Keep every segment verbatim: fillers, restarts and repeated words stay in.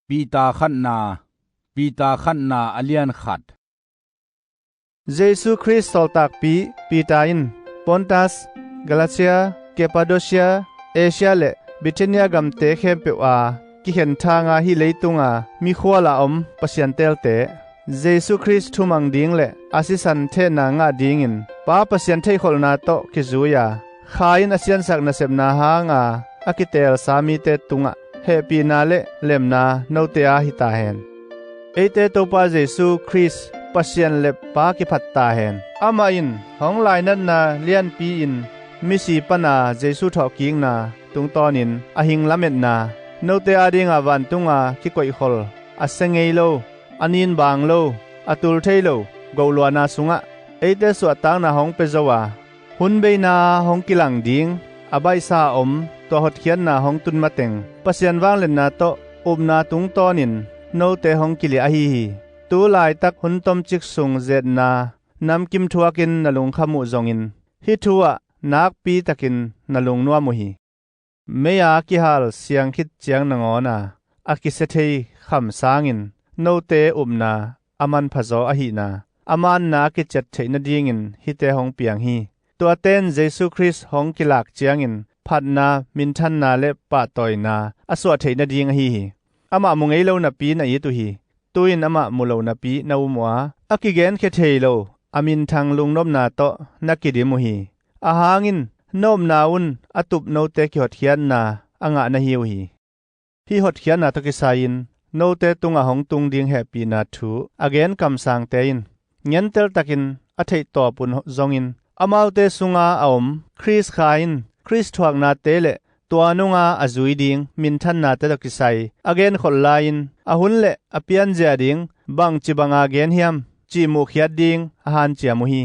Peter khatna, Peter khatna a lian khat. Jesu Khrist sawltakpi Peter in Pontas, Galatia, Kappadosia, Asia le Bithynia gamte khempeuh a kikhen thanga hih leitunga mikhuala om Pasian teelte, Jesu Khrist thumang ding le a sisan thehna ngah dingin Pa Pasian theihkholhna tawh kizui-a Kha in a siansak nasepna hanga a kiteelsa mite tungah hehpihna le lemna note a hi tahen. Eite Topa Jesu Khrist Pasian le Pa kiphat tahen. Amah in hong lainatna lianpi-in misi pana Jesu thawhkikna tungtawnin a hing lametna, note adinga vantunga kikoihkhol a sia ngei lo, a ninbaang lo, a tul thei lo gohluana sungah eite suahtakna hong pia zo a, hun beina hong kilang ding a baihsa a om tua hotkhiatna hong tun mateng Pasian vangliatna tawh upna tungtawnin note hong kiliah ahi hi. Tu laitak hun tomcik sung zetna namkim thuakin na lungkham uh zongin hih thu ah nakpitakin na lungnuam uh hi. Mei-a kihal siang khit ciang nangawna a kisia thei kham sangin note upna a manphazaw ahihna, a manna a kiciat theih nadingin hihte hong piang hi. Tuate in Jesu Khrist hong kilak ciangin phatna, minthanna le pahtawina a suah theih nading ahi hi. Amah mu ngei lo napi na it uh hi. Tu-in amah mu lo napi na um uh a, a kigenkhia thei lo a minthang lungnopna tawh na kidim uh hi. Ahang in na upna un a tup note kihotkhiatna a ngah na hi uh hi. Hih hotkhiatna tawh kisai-in note tungah hong tung ding hehpihna thu a gen kamsangte in ngenteltakin a theihtawp un zongin, amaute sunga a om Khrist Kha in Khrist thuaknate le tua nunga a zui ding minthannate tawh kisai a genkhol lai-in, a hun le a pianzia ding bangci banga gen hiam cih muhkhiat ding a hanciam uh hi.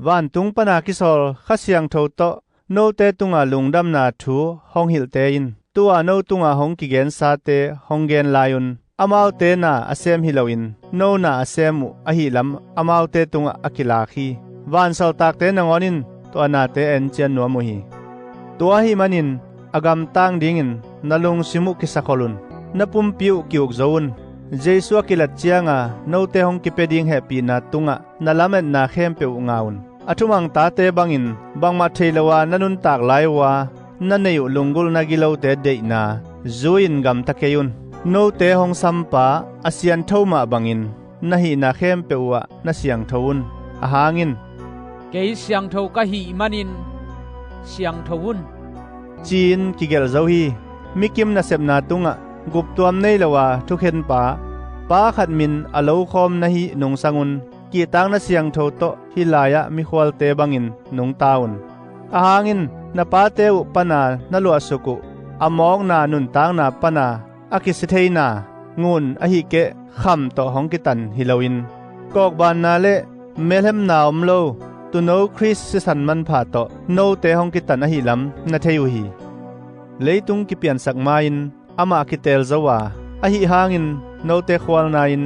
Vantung pana kisawl Kha Siangtho tawh note tungah lungdamna thu hong hilhte in tu-a no tungah hong kigensate hong gen lai-un, amaute na a sem hi loin no na a sem uh ahihlam amaute tungah a kilak hi. Vansawltakte nangawn in tua nate a encian nuam uh hi. Tua ahih manin a gamtang dingin na lungsim uh kisakhol un. Na pumpi uh ki-uk zo un. Jesu a kilat cianga note hong kipia ding hehpihna tungah na lametna khempeuh uh ngah un. A thumang tate bangin bangmah thei lo-a na nuntak lai uh a na neih uh lunggulhna gilote deihna zui-in gamta kei un. Note hong sampa a siangtho mah bangin na hihna khempeuh uhah na siangtho un. Ahang in, "Kei siangtho ka hih manin siangtho un," ci-in kigelh zo hi. Mikim nasepna tungah guptuam nei lo-a thukhenpa pa khat min a lokhawm na hih nungsangun kihtakna siangtho tawh hih lai-ah mikhualte bangin nungta un. Ahang in na pate uh pana na luahsuk uh a mawkna nuntakna pana a kisia theina ngun ahih keh kham tawh hong kitan hi loin, kawkbanna le melhemna om lo tuuno Khrist sisan manpha tawh note hong kitan ahihlam na thei uh hi. Leitung kipiansak ma-in amah kiteel zo a, ahih hangin note khualna-in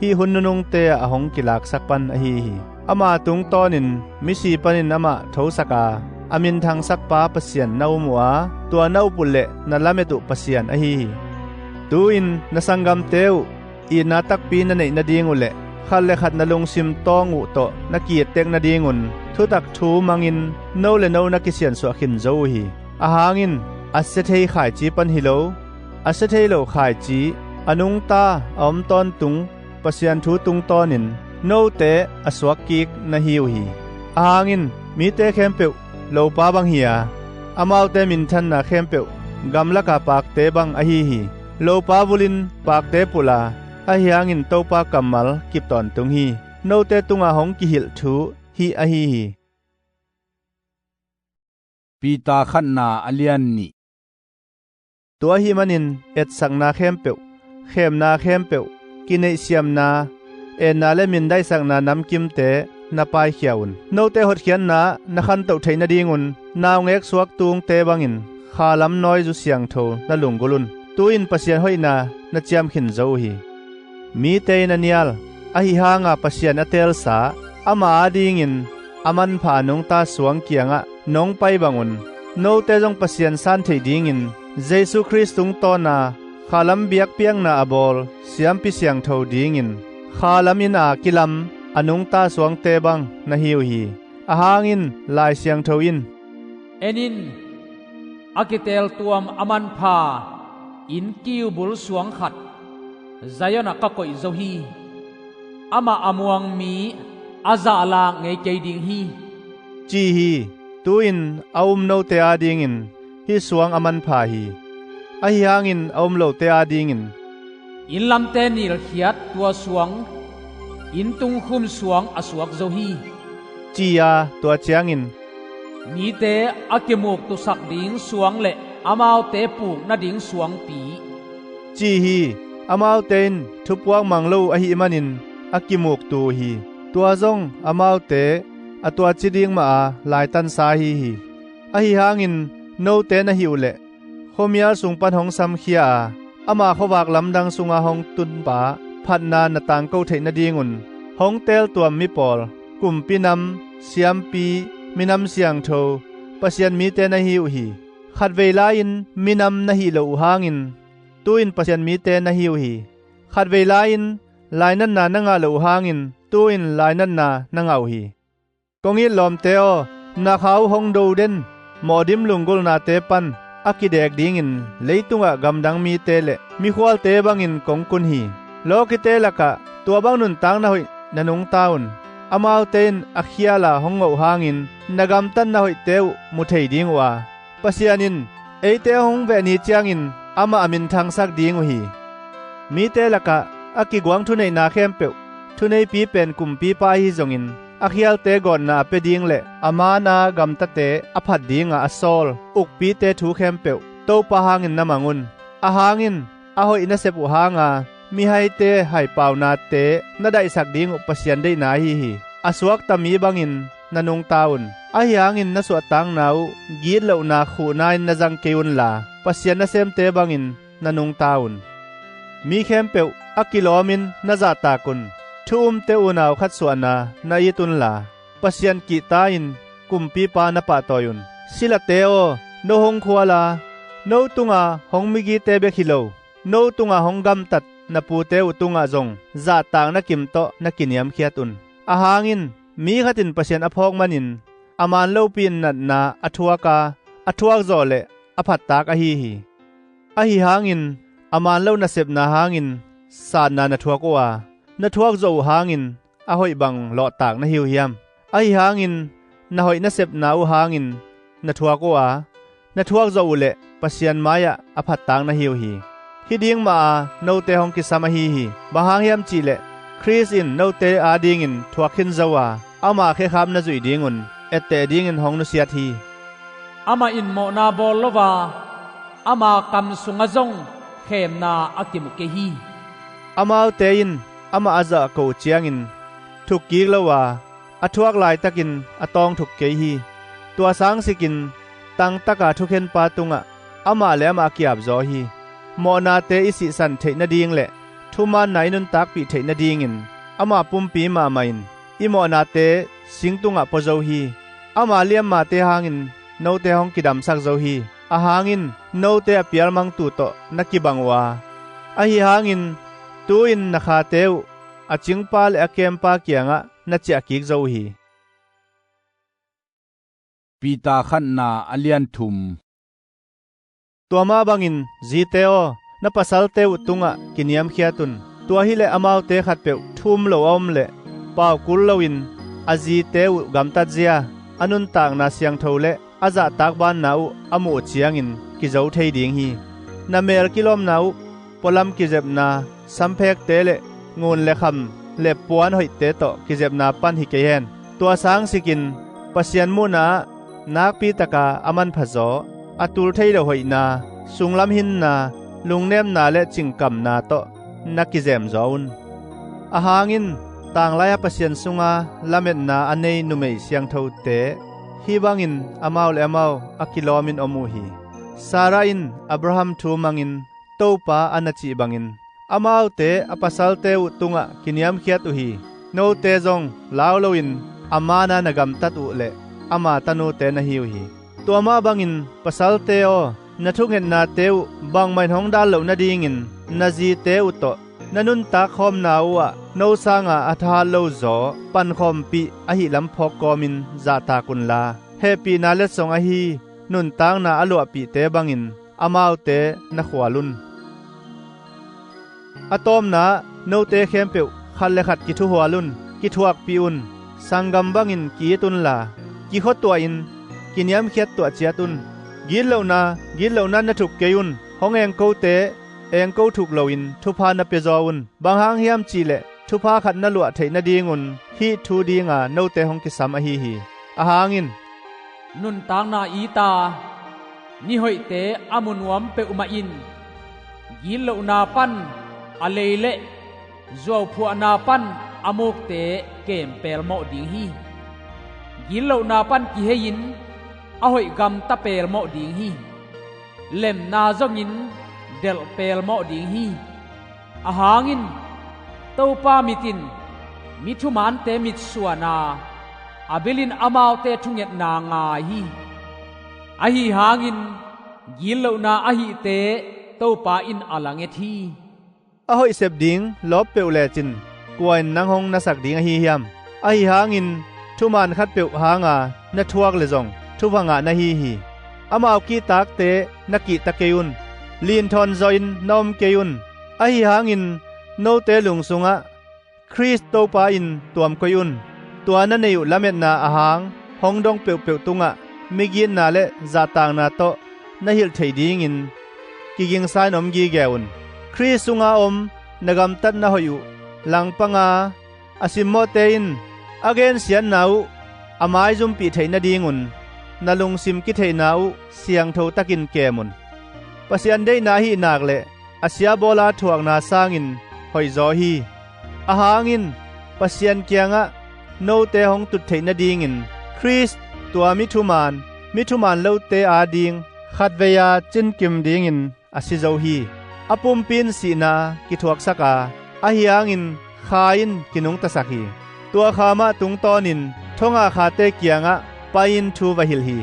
hih hun nunungte ah a hong kilaksak pan ahi hi. Ama tungtawnin misi panin amah thosak a, a minthangsak Pa Pasian na um uh a, tua na up uh le na lamet uh Pasian ahi hi. Tu-in na sanggamte uh itna takpi na neih nading uh le khat le khat na lungsim tawng uh tawh na ki-ettek nadingun thutak thu mangin no le no na kisiansuah khin zo uh hi. Ahang in a sia thei khaici pan hi lo, a sia thei lo khaici a nungta a om tawntung Pasian thu tungtawnin note a suakkik na hi uh hi. Ahang in mite khempeuh lopa bang hi a, amaute minthanna khempeuh gamlaka pakte bang ahi hi. Lopa vulin pakte pulh a, ahi hangin Topa kammal kip tawntung hi. Note tungah hong kihilh thu hih ahi hi. Peter khatna a lian nih. Tua ahih manin etsakna khempeuh, khemna khempeuh, kineihsiamna, etna le mindaihsakna namkimte na paikhia un. Note hotkhiatna ah na khantoh theih nadingun naungek suaktungte bangin khalam nawizu siangtho na lunggulh un. Tu-in Pasian hoihna na ciamkhin zo uh hi. Mite in a nial, ahi hanga Pasian a teelsa, ama adingin a manpha a nungta suang kiangah nong pai bangun, note zong Pasian san theih dingin Jesu Khrist tungtawna khalam biakpiakna a bawl siampi siangtho dingin khalam inn a kilam a nungta suangte bang na hi uh hi. Ahang in Lai Siangtho in, "En in, a kiteltuam a manpha inn kiubul suang khat Zion ah ka koih zo hi. Amah a muang mi a zahlak ngei kei ding hi," ci hi. Tu-in a um note adingin hih suang a manpha hi. Ahi hangin a um lote adingin, "Inn lamte nilkhiat tua suang, inn tungkhum suang a suak zo hi," ci-a, tua ciangin, "Mite a kimuktusak ding suang le amaute puk nading suangpi," ci hi. Amaute in thupuak mang lo uh ahih manin a kimuktu uh hi. Tua zong amaute a tuaci ding mah a laitansa ahi hi. Ahi hangin note na hih uh leh khuamial sung pan hong samkhia a, ama khuavak lamdang sunga hong tunpa phatna na tangko theih nadingun hong teltuam mipawl, kumpi nam, siampi, minam siangtho, Pasian mite na hi uh hi. Khatvei lai-in minam na hih loh uh hangin tu-in Pasian mite na hi uh hi. Khatvei lai-in lainatna na ngah loh uh hangin tu-in lainatna na ngah uh hi. Kong it lawmte aw, na kha uh hong do den, mawhdim lunggulhnate pan a kidek dingin leitungah gamdang mite le mikhualte bangin kong kun hi. Lawkite lakah tua bang nuntak na hoih na nungta un. Amaute in a khiala hong ngawh hangin na gamtatna hoihte uh mu thei ding uh a, Pasian in eite hong veh ni ciangin amah a minthangsak ding uh hi. Mite lakah a kiguang thuneihna khempeuh, thuneipi pen kumpipa ahi zongin, a khialte gawtna a pia ding le a maana gamtate a phat dinga a sawl ukpite thu khempeuh Topa hangin na mang un. Ahang in a hoih na sep uh hanga mihaite haipaunate na daihsak ding uh Pasian deihna ahi hi. A suakta mi bangin na nungta un. Ahi hangin na suahtakna uh gitlohna khuhna in na zang kei unla, Pasian nasemte bangin na nungta un. Mi khempeuh a kilawmin na zahtak un. Thu umte unau khat suahna na it unla, Pasian kihta-in kumpipa na pahtawi un. Silate aw, no hong khuala, no tunga hong migite bek hi lo, no tunga hong gamtat na pute uh tungah zong zahtakna kim tawh na kiniamkhiat un. Ahang in mi khat in Pasian a phawk manin a maan lopi in natna a thuak a, a thuak zawh le a phattak ahi hi. Ahi hangin a maan lo nasepna hangin satna na thuak uh a, na thuak zawh uh hangin a hoih bang lawhtak na hi uh hiam? Ahi hangin na hoih nasepna uh hangin na thuak uh a, na thuak zawh uh leh Pasian mai-ah a phattak na hi uh hi. Hih ding mah a note hong kisam ahi hi. Bang hang hiam cihleh Khrist in note adingin thuak khin zo a, ama khekhap na zuih dingun etteh dingin hong nusiat hi. Amah in mawhna bawl lo a, ama kam sungah zong khemna a kimu kei hi. Amaute in amah a zahko uh ciangin thukkik lo a, a thuak laitakin a tawng thuk kei hi. Tua sangsikin tangtaka thukhenpa tungah amah le amah a ki-apzaw hi. Mawhnate i sihsan theih nading le thumaanna i nuntakpih theih nadingin ama pumpi mahmah in i mawhnate sing tungah pua zo hi. Ama liammate hangin note hong kidamsak zo hi. Ahang in note a pialmangtu tawh na kibang uh a, ahi hangin tu-in na khate uh a cingpa le a kempa kiangah na ciahkik zo uh hi. Peter khatna a lian thum. Tua mah bangin zite aw, na pasalte uh tungah kiniamkhiat un. Tua hileh amaute khatpeuh thu um lo a om leh pau kul loin a zite uh gamtatzia, a nuntakna siangtho le a zahtak banna uh a muh uh ciangin kizo thei ding hi. Na mel kilawmna uh pualam kizepna, samphekte le ngun le kham le puan hoihte tawh kizepna pan hi kei hen. Tua sangsikin Pasian muhna ah nakpitaka a manphazaw, a tul thei lo hoihna, sunglam hinna, lungnemna le cingkamna tawh na kizemzaw un. Ahang in tanglai-a Pasian sunga lametna a nei numei siangthote hih bangin amau le amau a kilawmin om uh hi. Sarah in Abraham thu mangin Topa a na cih bangin amaute a pasalte uh tungah kiniamkhiat uh hi. Note zong lau loin a maana na gamtat uh le ama tanute na hi uh hi. Tua mah bangin pasalte aw, na thungetnate uh bangmah in hong dal loh nadingin na zite uh tawh na nuntak khawmna uhah no sanga a thahat lo zaw pankhawmpih ahih lam phawk kawmin zahtak unla, hehpihna letsong ahi nuntakna a luahpihte bangin amaute na khual un. A tawpna-ah note khempeuh khat le khat kithuhual un, kithuakpih un, sanggam bangin ki-it unla, kikhuatuahin kiniamkhiat tuah ciat un. Gitlohna, gitlohna na thuk kei un. Hong engkote engko thuk loin thupha na piazaw un. Bang hang hiam cihleh thupha khat na luah theih nadingun hih thu dinga note hong kisam ahi hi. Ahang in, nuntakna ita ni hoihte a mu nuam peuhmah in gitlohna pan a lei le zuauphuahna pan a mukte kem pelmawh ding hi. Gitlohna pan kihei-in a hoih gamta pelmawh ding hi. Lemna zongin delh pelmawh ding hi. Ahang in Topa mit in mi thumante mitsuan a, a bil in amaute thungetna ngai hi. Ahi hangin gitlohna ahihte Topa in a langet hi. A hoih sep ding lawp peuh lecin kua in nang hong nasak ding ahi hiam? Ahi hangin thuman khatpeuh hanga na thuak le zong thupha ngah na hi hi. Amau kihtakte na kihta kei un. Linthawn zawhin na om kei un. Ahi hangin note lung sungah Khrist Topa in tuam koih un. Tua na neih uh lametna ahang hong dong peuhpeuh tungah migitna le zahtakna tawh na hilh theih dingin kigingsa in om gige un. Khrist sunga om na gamtatna hoih uh langpanga a simmawhte in a gensiatna uh a maizumpih theih nadingun na lungsim kitheihna uh siangtho takin kem un. Pasian deihna ahih nak le a sia bawla thuakna sangin hoihzaw hi. Ahang in Pasian kiangah note hong tut theih nadingin Khrist, tua mi thuman, mi thuman lote ading khatvei-a cinkim dingin a si zo hi. A pumpi in sihna kithuaksak a, ahi hangin kha in kinungtasak hi. Tua kha mah tungtawnin thonga khate kiangah pai-in thu va hilh hi.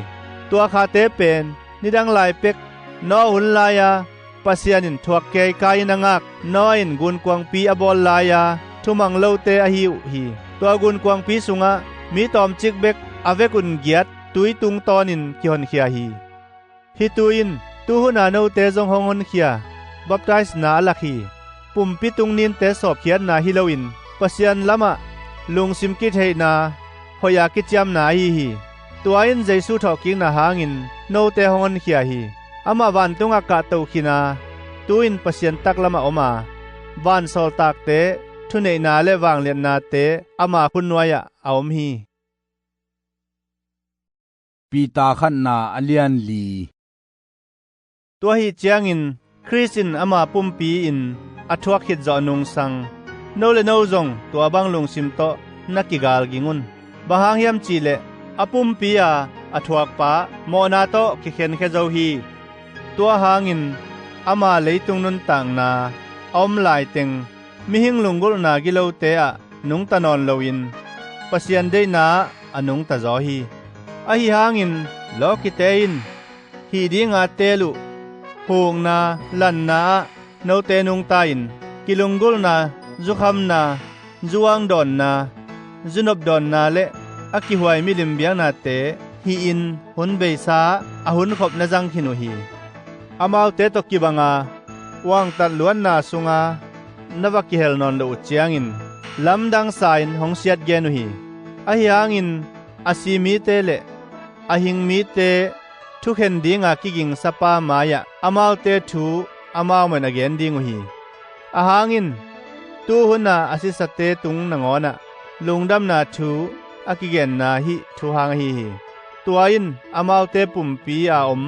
Tua khate pen nidang lai pek Noah hun lai-a Pasian in thuak keikai in a ngak Noah in gunkuangpi a bawl lai-a thumang lote ahi uh hi. Tua gunkuangpi sungah mi tawmcik bek a vekun giat tui tungtawnin kihonkhia hi. Hih tui in tuhuna note zong hong honkhia baptaisna a lak hi. Pumpi tungninte sawpkhiatna hi loin Pasian lamah lungsim kitheihna hoih-a kiciamna ahi hi. Tua in Jesu thawhkikna hangin note hong honkhia hi. Amah vantungah kahto khin a, tu-in Pasian taklamah om a, vansawltakte thuneihna le vangliatnate ama khutnuai-ah a om hi. Peter khatna a lian li. Tua ahih ciangin Khrist in ama pumpi in a thuak khit zawh nungsang no le no zong tua bang lungsim tawh na kigal ging un. Bang hang hiam cihleh a pumpi-a a thuakpa mawhna tawh kikhenkhia zo hi. Tua hangin ama leitung nuntakna a om laiteng mihing lunggulhna gilote ah nungta nawn loin Pasian deihna ah a nungta zaw hi. Ahi hangin lawkite in hih dinga teel uh hukna lanna ah note nungta in kilunggulhna, zukhamna, zuang dawnna, zunop dawnna le a kihuai milim biaknate hihin hun beisa ah a hunkhop na zang khin uh hi. Amaute tawh kibanga uangtat luatna sunga na va kihel nawn loh uh ciangin lamdang sa-in hong siat gen uh hi. Ahi hangin a si mite le a hing mite thukhen dinga kigingsapa mai-ah amaute thu amau man a gen ding uh hi. Ahang in tuhuna a sisate tung nangawnah lungdamna thu a kigenna hih thu hang ahi hi. Tua in amaute pumpi a om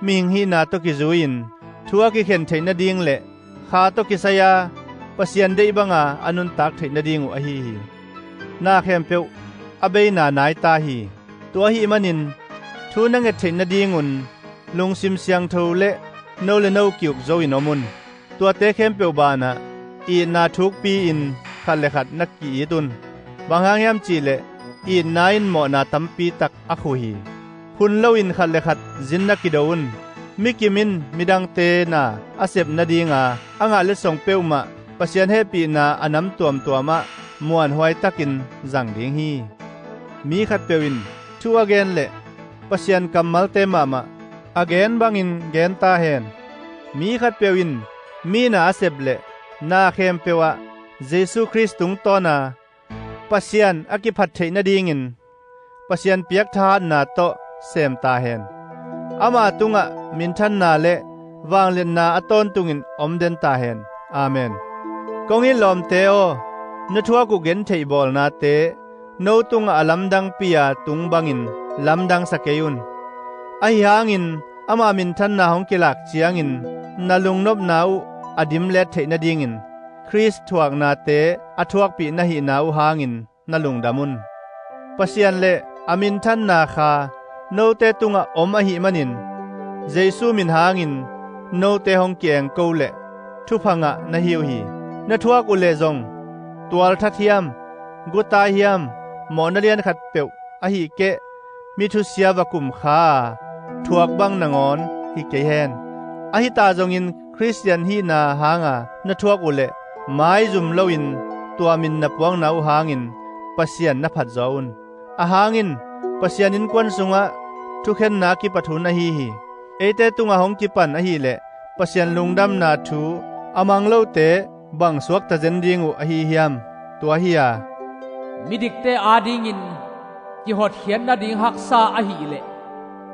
mihing hihna tawh kizui-in thu a kikhen theih nading le kha tawh kisai-a Pasian deih banga a nuntak theih nading uh ahi hi. Na khempeuh a beina naita hi. Tua ahih manin thu na nget theih nadingun lungsim siangtho le no le no ki-uk zo-in om un. Tuate khempeuh banah itna thukpi-in khat le khat na ki-it un. Bang hang hiam cihleh itna in mawhna tampi tak a khu hi. Phun loin khat le khat zin na kido un. Mi kim in midangte na a sep nadinga a ngah letsong peuhmah Pasian hehpihna a nam tuamtuamah muanhuai takin zang ding hi. Mi khatpeuh in thu a gen leh Pasian kammalte mahmah a gen bangin gen ta hen. Mi khatpeuh in mi na a sep leh na khempeuh ah Jesu Khrist tungtawna Pasian a kiphat theih nadingin Pasian piak thahatna tawh sem ta hen. Ama tungah minthanna le vangliatna a tawntungin om den ta hen. Amen. Kong it lawmte aw, na thuak uh gentheih bawlnate no tungah a lamdangpi-a tung bangin lamdangsa kei un. Ahi hangin ama minthanna hong kilak ciangin na lungnopna uh a dimlet theih nadingin Khrist thuaknate a thuakpih na hihna uh hangin na lungdam un. Pasian le a minthanna kha note tungah om ahih manin Jesu min hangin note hong ki-engko leh thupha ngah na hi uh hi. Na thuak uh leh zong tualthat hiam, gutai hiam, mawhna lian khatpeuh ahih keh mi thusia va kum kha a thuak bang nangawn hi kei hen. Ahi ta zongin Khristian hihna hanga na thuak uh leh maizum loin tua min na puakna uh hangin Pasian na phatzaw un. Ahang in Pasian innkuan sungah thukhenna kipat hun ahi hi. Eite tungah hong kipan ahileh Pasian lungdamna thu a mang lote bang suakta zen ding uh ahi hiam? Tua hi-a midikte adingin kihotkhiat nading haksa ahileh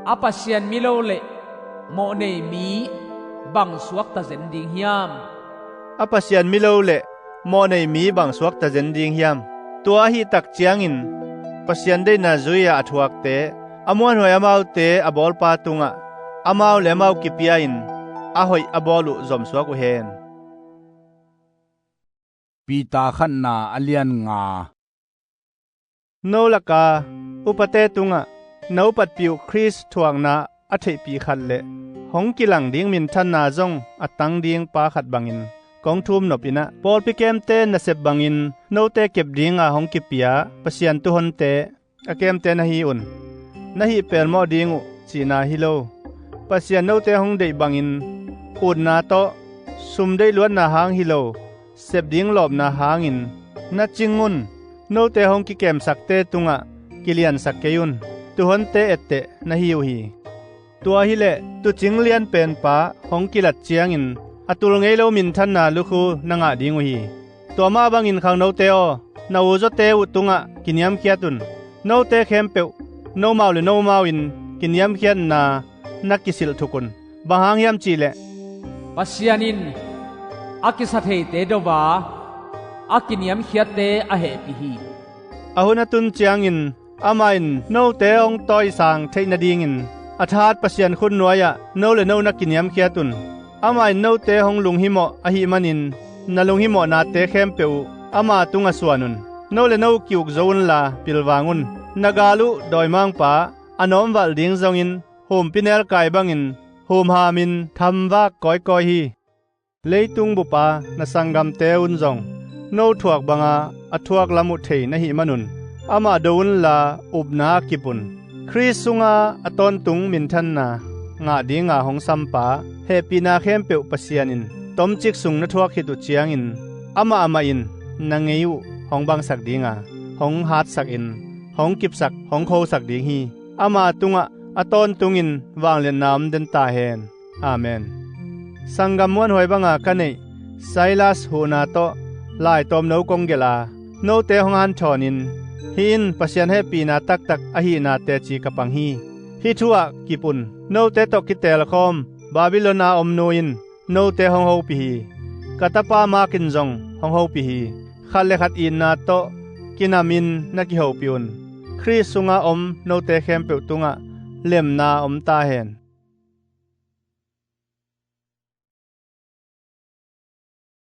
a Pasian milo le mawhnei mi bang suakta zen ding hiam? A Pasian milo le mawhnei mi bang suakta zen ding hiam? Tua ahih tak ciangin Pasian deihna zui-a a thuakte a muanhuai amaute a bawlpa tungah amau le amau kipia-in a hoih a bawl uh zomsuak uh hen. Peter khatna a lian nga. No laka upate tungah na upatpih uh Khrist thuakna a theihpih khat le hong kilang ding minthanna zong a tang ding pa khat bangin kong thum nop inah pawlpi kemte nasep bangin note kep dinga hong kipia Pasian tuhonte a kemte na hi un. Na hih pelmawh ding uh cihna hi lo. Pasian note hong deih bangin utna tawh sum deih luatna hang hi lo, sep ding lawpna hangin na cing un. Note hong kikemsakte tungah kiliansak kei un. Tuhonte etteh na hi uh hi. Tua hileh tuucing lianpenpa hong kilat ciangin a tul ngei lo minthanna lukhu na ngah ding uh hi. Tua mah bangin khangnote aw, na uzawte uh tungah kiniamkhiat un. Note khempeuh nomau le nomau in kiniamkhiatna na kisilh thuk un. Bang hang hiam cihleh Pasian in a kisatheite do a, a kiniamkhiatte a hehpih hi. A hun a tun ciangin amah in note hong tawisang theih nadingin a thahat Pasian khut nuai-ah no le no na kiniamkhiat un. Amah in note hong lunghimawh ahih manin na lunghimawhnate khempeuh uh ama tungah suan un. No le no ki-uk zo unla pilvang un. Na gal uh dawimangpa a nawmvalh ding zongin humpi nelkai bangin humhamin thamvak kawikawi hi. Leitung bupa na sanggamte un zong no thuak banga a thuak lam uh thei na hih manun amah do unla upna a kip un. Khrist sunga a tawntung minthanna ngah dinga hong sampa hehpihna khempeuh Pasian in tomcik sung na thuak khit uh ciangin amah amah in na ngei uh hong bangsak dinga hong hatsakin hong kipsak hong khosak ding hi. Ama tungah a tawntungin vangliatna om den ta hen. Amen. Sanggam muanhuai banga ka neih Silas huhna tawh laitawmno kong gelh a, note hong hanthawnin hih in Pasian hehpihna taktak ahihna teci ka pang hi. Hih thu-ah kip un. Note tawh kiteelkhawm Babylon a om nu in note hong hopih hi. Ka tapa Mark in zong hong hopih hi. Khat le khat itna tawh kinamin na kihopih un. Khrist sunga om note khempeuh tungah lemna om ta hen.